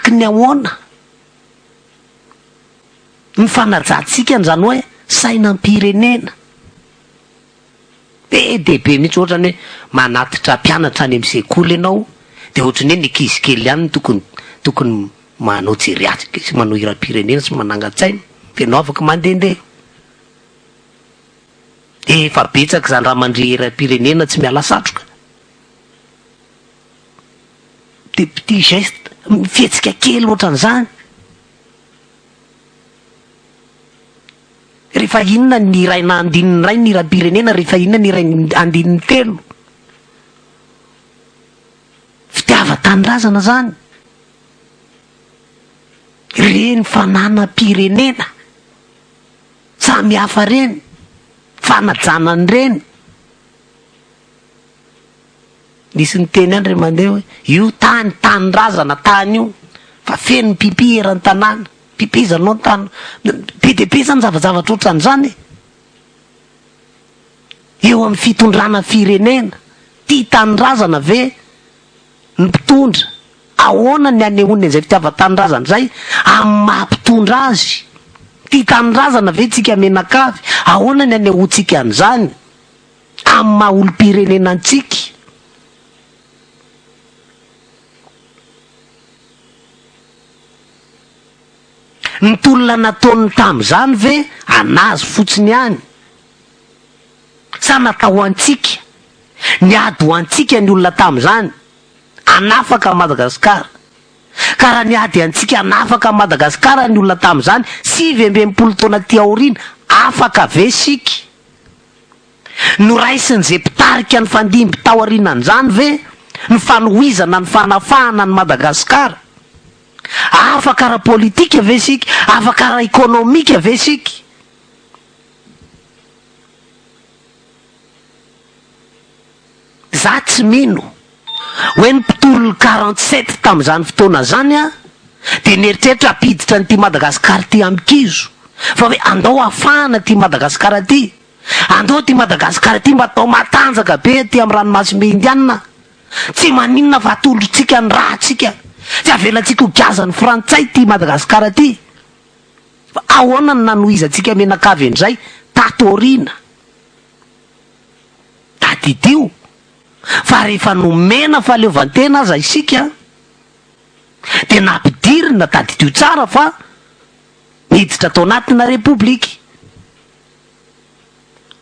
Mitaky ny ahoana? Ny fanajantsika an'izany hoe sainam-pirenena. Be dia be mihitsy ohatrany hoe manatitra mpianatra any amin'ny sekoly ianao dia ohatran'ny hoe ny ankizy kely ihany no tokony tokony manao jery atrika sy manao hiram-pirenena sy manangan-tsaina dia ianao afaka mandehandeha. Efa betsaka izany raha mandre hiram-pirenena tsy miala satroka. Des petits gestes, fihetsika kely ohatran'izany. Rehefa inona ny iray na andininy iray ny hiram-pirenena, rehefa inona ny iray andininy telo. Fitiavan-tanindrazana zany. Ireny fananam-pirenena samy hafa ireny, fanajana an'ireny. Nisy niteny ihany ry mandeha hoe io tany tanindrazana tany io fa feno pipi eran'ny tanàna, pipi izany tany, be dia be zany zavajavatra ohatran'izany e! Eo amin'ny fitondrana firenena, tia tanindrazana ve ny mpitondra? Ahoana ny hanehoany an'izay fitiavan-tanindrazana izay amin'ny maha mpitondra azy? Tia tanindrazana ve tsika mianakavy? Ahoana ny hanehoantsika an'izany? Amin'ny maha olom-pirenena antsika. Ny tolona nataony tamin'izany ve an'azy fotsiny ihany? Sa natao ho antsika? Niady ho antsika ny olona tamin'izany, hanafaka an'i Madagasikara. Ka raha niady antsika hanafaka an'i Madagasikara ny olona tamin'izany, 69 taona aty aoriana, afaka ve isika? Noraisin'izay mpitarika nifandimby taorianan'izany ve ny fanohizana ny fanafahana an'i Madagasikara? Afaka ara-politika ve isika? Afaka ara-ekonomika ve isika? Za tsy mino hoe ny mpitolon'ny 47 tamin'izany fotoana izany dia nieritreritra hampiditra an'ity Madagasikara ity amin'ny kizo fa hoe andao hafahana ity Madagasikara ity. Andao ity Madagasikara ity mba atao matanjaka be aty amin'ny ranomasimbe indianina. Tsy maninona fa atolotsika ny ratsika. Tsy avelantsika ho giazan'ny frantsay ity Madagasikara ity. Fa ahoana no nanohizantsika mianakavy an'izay tato aoriana? Tadidio fa rehefa nomena fahaleovantena aza isika dia nampidirina, tadidio tsara fa niditra tao anatina repoblika.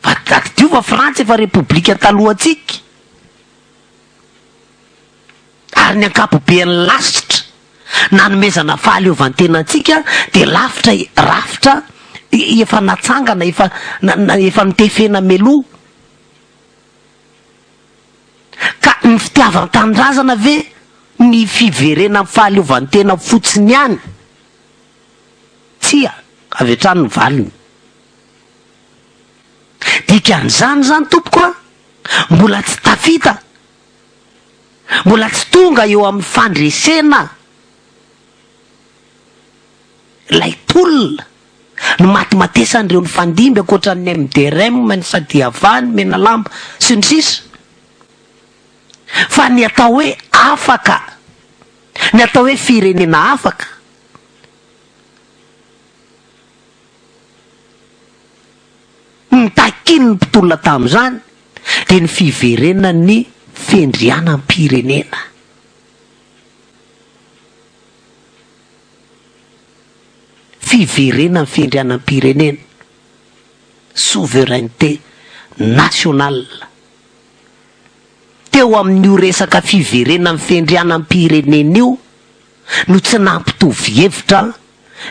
Fa tadidio fa Frantsa efa repoblika talohantsika. Ary ny ankapobean'ny lasitra nanomezana fahaleovantena antsika dia lafitra rafitra efa natsangana, efa efa notefena mialoha. Ka ny fitiavan-tanindrazana ve ny fiverenan'ny fahaleovantena fotsiny ihany? Tsia, avy hatrany ny valiny. Dikan'izany izany tompoko a, mbola tsy tafita, mbola tsy tonga eo amin'ny fandresena ilay tolona nomatimatesan'ireo nifandimby ankoatran'ny MDRM, ny Sadiava, ny Menalamba, sy ny sisa Fa ny atao hoe afaka, ny atao hoe firenena afaka, Ny takian'ny mpitolona tamin'izany dia ny fiverenan'ny fiandrianam-pirenena. Fiverenan'ny fiandrianam-pirenena, souveraineté nationale. Teo amin'io resaka fiverenan'ny fiandrianam-pirenena io no tsy nampitovy hevitra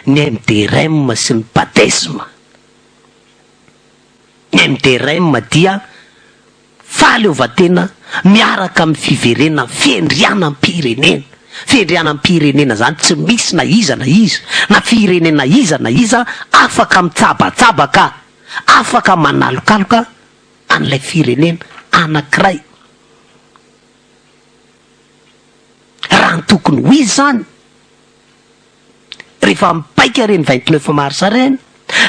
ny MDRM sy ny Padesm. Ny MDRM dia fahaleovantena miaraka amin'ny fiverenana fiandrianam-pirenena. Fiandrianam-pirenena izany tsy misy na iza na iza, na firenena iza na iza afaka mitsabatsabaka, afaka manalokaloka an'ilay firenena anankiray. Raha ny tokony ho izy izany, rehefa mipaika ireny 29 mars ireny,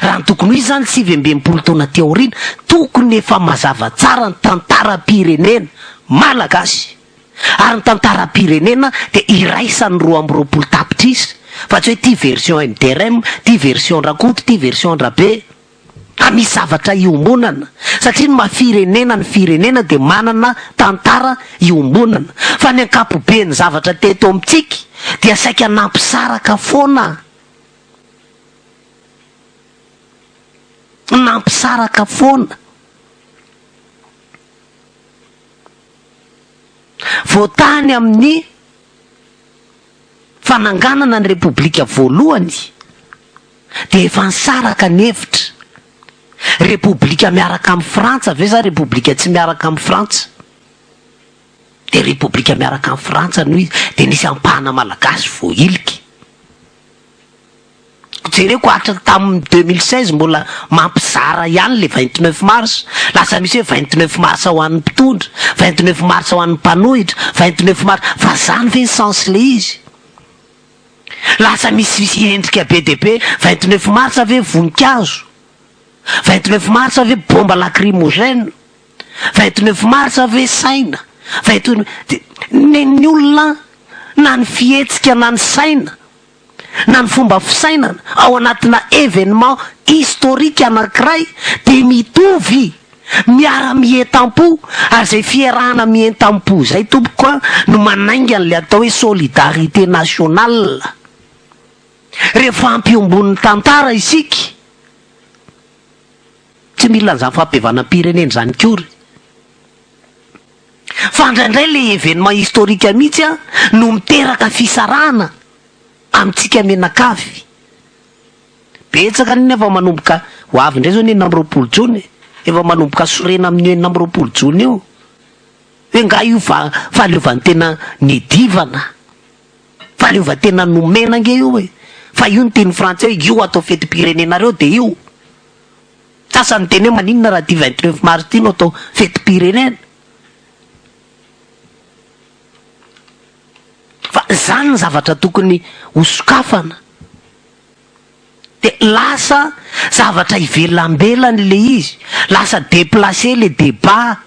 raha ny tokony ho izy izany 69 taona aty aoriana, tokony efa mazava tsara ny tantaram-pirenena malagasy. Ary ny tantaram-pirenena dia iraisan'ny 22 tapitrisa, fa tsy hoe ity version MDRM, ity version Rakoto, ity version Rabe. Fa misy zavatra iombonana, satria ny maha firenena ny firenena dia manana tantara iombonana. Fa ny ankapoben'ny zavatra teto amintsika dia saika nampisaraka foana. Nampisaraka foana. Vao tany amin'ny fananganana ny Repoblika voalohany dia efa nisaraka ny hevitra. Repoblika miaraka amin'i Frantsa ve sa Repoblika tsy miaraka amin'i Frantsa? Dia Repoblika miaraka amin'i Frantsa no izy, dia nisy ampahana Malagasy voahilika. Jereko hatra tamin'ny 2016 mbola mampizara ihany le 29 mars, lasa misy hoe 29 mars ho an'ny mpitondra, 29 mars ho an'ny mpanohitra, 29 mars, fa zany ve ny sens le izy? Lasa misy endrika be dia be, 29 mars ve voninkazo? 29 mars ve bomba lacrymogène? 29 mars ve saina? 29, nen'ny olona na ny fihetsika na ny saina na ny fomba fisainana ao anatina événement historique anankiray dia mitovy, miara-mientam-po, ary izay fiarahana mientam-po izay tompoko a, no manainga an'ilay atao hoe solidarité nationale. Rehefa ampiombon'ny tantara isika, tsy mila an'izany fampihavanam-pirenena izany kory. Fa indraindray ilay événement historique mihitsy no miteraka fisarahana amintsika mianakavy. Betsaka anie efa manomboka, ho avy indray izao ny 26 jona e, efa manomboka sorena amin'io 26 jona io, hoe nga io fa fahaleovantena nidivana, fahaleovantena nomena ange io e, fa io ny teny frantsay hoe io atao fetim-pirenenareo dia io. Sasany niteny hoe maninona raha ity 29 mars ity no atao fetim-pirenena. Fa zany ny zavatra tokony ho sokafana. De lasa zavatra ivelambelany le izy, lasa déplacé le débat,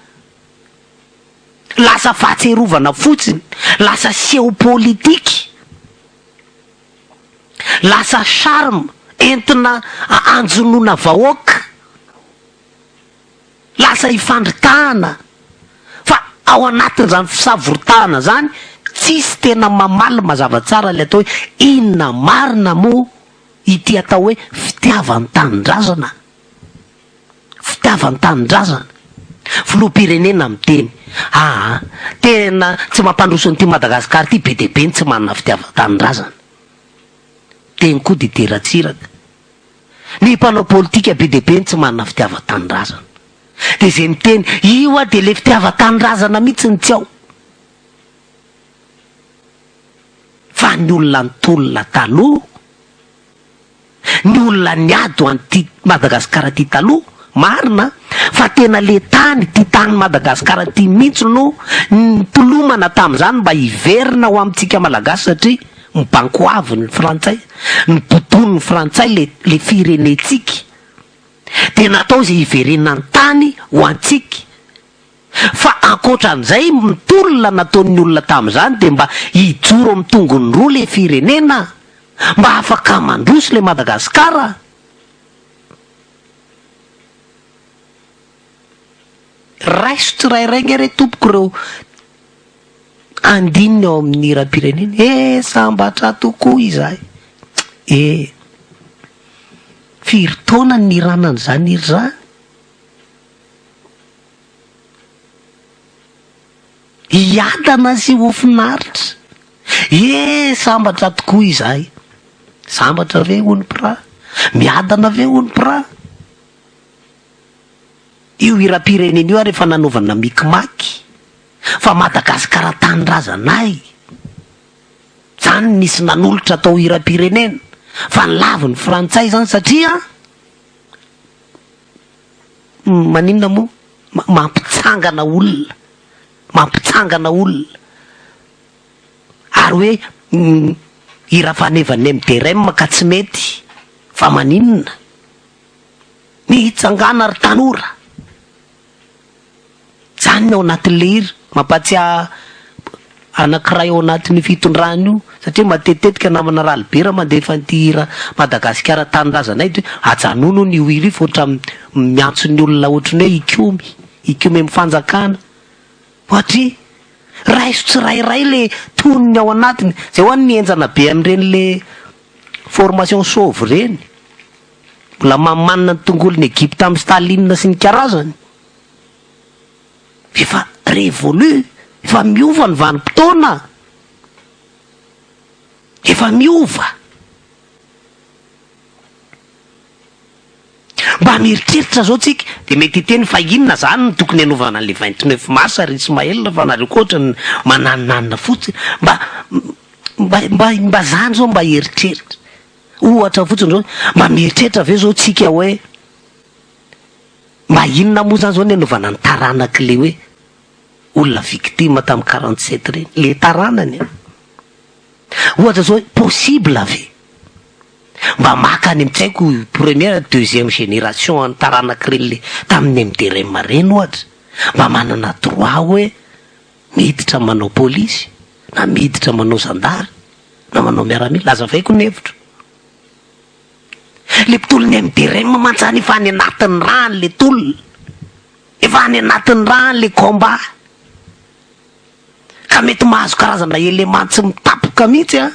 lasa fahatserovana fotsiny, lasa seho politique. Lasa charme entina anjonoana vahoaka, lasa ifandritahana fa ao anatin'izany fisavoritahana zany tsisy tena mamaly mazava tsara le atao hoe inona marina moa ity atao hoe fitiavan-tanindrazana. Fitiavan-tanindrazana. Filoham-pirenena miteny, aa tena tsy mampandroso an'ity Madagascar ity be dia be ny tsy manana fitiavan-tanindrazana. Teny koa Didier Ratsiraka. Ny mpanao politika be dia be ny tsy manana fitiavan-tanindrazana. Dia izay miteny, io hoa dia le fitiavan-tanindrazana mihitsy no tsy ao. Fa ny olona nitolona taloha, Ny olona niady ho an'ity Madagascar ity taloha, marina fa tena le tany, ity tany Madagascar ity mihitsy no nitolomana tamin'izany mba hiverina ho amintsika Malagasy satria mibankoavy ny frantsay, nibodoin'ny frantsay le le firenentsika. Dia natao izay hiverenan'ny tany ho antsika. Fa ankoatran'izay, ny tolona nataon'ny olona tamin'izany dia mba hijoro amin'ny tongony roa le firenena, mba afaka mandroso le Madagasikara. Raiso tsirairay nge re tompoko ireo andininy ao amin'ny hiram-pirenena e! Sambatra tokoa izahay e! Firy taona ny nihirana an'izany hira izany? Hiadana sy ho finaritra. Ee, sambatra tokoa izahay. Sambatra ve hono pra? Miadana ve hono pra? Io hiram-pirenena io ary efa nanaovana micmac fa Madagasikara tanindrazanay. Zany nisy nanolotra atao hiram-pirenena fa nilavin'ny frantsay zany satria Maninona moa? Mampitsangana olona, mampitsangana olona. Ary hoe hira fanevan'ny MDRM ka tsy mety, fa maninona? Mitsangàna ry tanora. Zany ny ao anatin'le hira, mampatsiahy. anankiray ao anatin'io fitondrana io, satria matetitetika namana Ralibera mandefa an'ity hira Madagasikara tanindrazanay dia hoe ajanony hono io hira io fa ohatran'ny miantso ny olona ohatran'ny hoe hikomy, hikomy amin'ny fanjakana. Ohatry, raiso tsirairay le tonony ao anatiny, zay ho'a ny henjana be amin'ireny le formation sôvy ireny. Mbola mamanina ny tongolon'i Egypta amin'i Staline sy ny karazany. Efa révolu, efa miova ny vanim-potoana. Efa miova. Mba mieritreritra zao tsika de mety hiteny fa inona zany no tokony hanaovana an'le 29 mars ry Ismaël fa nareo koa ohatran'ny mananinanina fotsiny. Mba mba mba mba zany zao mba eritreritra. Ohatra fotsiny zao, mba mieritreritra ve zao tsika hoe mba inona moa zany zao ny hanaovana ny taranak'le hoe olona victime tamin'ny 47 reny, le taranany an. Ohatra zao hoe possible ve mba maka any amin'ny tsy haiko première, deuxième génération an'ny taranak'ireny le tamin'ny MDRM reny ohatra, mba manana droit hoe miditra manao polisy na miditra manao zandary na manao miaramila, azavaiko ny hevitro. Le mpitolon'ny MDRM mantsy zany efa any anatin'ny rany le tolona, efa any anatin'ny rany le combat. Ka mety mahazo karazana élément tsy mitapoka mihitsy an,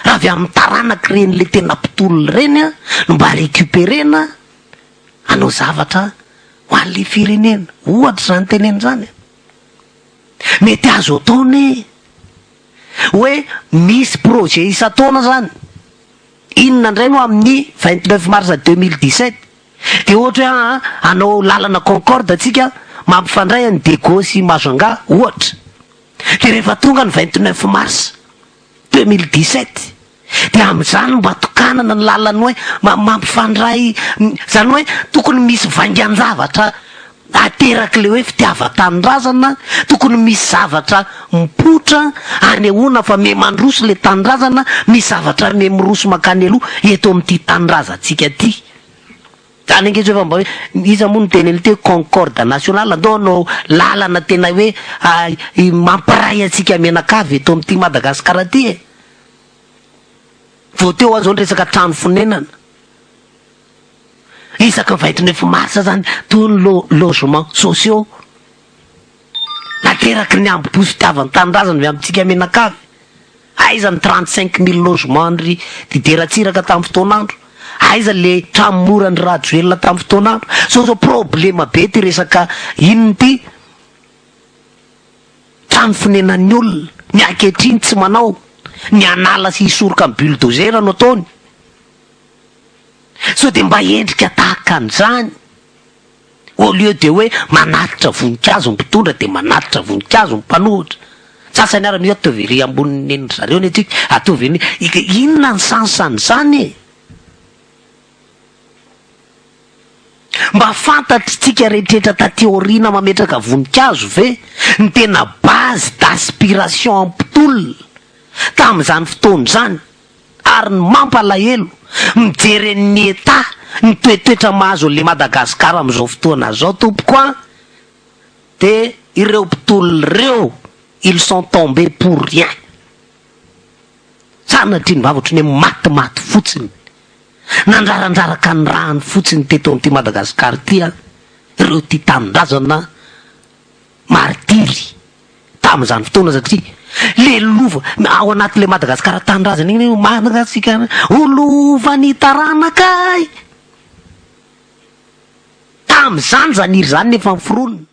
raha avy amin'ny taranak'ireny le tena mpitolona ireny an, no mba récupérer-na hanao zavatra ho an'le firenena. Ohatra izany teneno izany an. Mety azo atao anie hoe misy projet isan-taona zany, inona indray no amin'ny 29 mars 2017, dia ohatra hoe aa hanao lalana concorde tsika mampifandray an'i Diego sy Majunga ohatra, dia rehefa tonga ny 29 mars 2017 dia amin'izany mba tokanana ny lalana hoe mampifandray, izany hoe tokony misy vaingan-javatra aterak'ilay hoe fitiavan-tanindrazana, tokony misy zavatra mipoitra anehoana fa miha mandroso ilay tanindrazana, misy zavatra miha miroso mankany aloha eto amin'ity tanindrazantsika ity. Zany ange zao efa mba hoe iza moa no niteny an'ity hoe concorde nationale, andao hanao lalana tena hoe mampiray antsika mianakavy eto amin'ity Madagasikara ity e. Vao teo aho zao niresaka trano fonenana. Isaky ny 29 mars zany toy ny logements sociaux. Nateraky ny ambo-po sy fitiavan-tanindrazana avy amintsika mianakavy. Aiza ny 35 mille logements an-dry Didier Ratsiraka tamin'ny fotoan'andro? Aiza le trano mora an-dry Rajoelina tamin'ny fotoan'andro? Zao zao problema be ty resaka inona ity? Trano fonenan'ny olona, ny ankehitriny tsy manao, ny hanala sy hisoroka ny bulldozer no ataony. Sao dia mba endrika tahaka an'izany? Au lieu de hoe manatitra voninkazo ny mpitondra dia manatitra voninkazo ny mpanohitra. Sasany ara mihitsy ataovy ery ambonin'ny nenin-dry zareo ny antsika, ataovy eny, inona ny sens an'izany e? Mba fantatr'tsika rehetrretra taty aoriana mametraka voninkazo ve ny tena base d'aspiration am-pitolona tamin'izany fotoana izany? Ary ny mampalahelo, mijery an'ny Etat, ny toetoetra mahazo an'le Madagascar amin'izao fotoana izao tompoko an, de ireo mpitolona ireo, ils sont tombés pour rien. Sanatria ny vava ohatran'ny hoe matimaty fotsiny. Nandrarandraraka ny rany fotsiny teto amin'ity Madagascar ity an, ireo tia tanindrazana martiry tamin'izany fotoana satria le lova ao anatin'le Madagascar tanindrazana iny hoe Madagasikara ho lovan'ny taranakay. Tamin'izany zany hira zany nefa niforonina.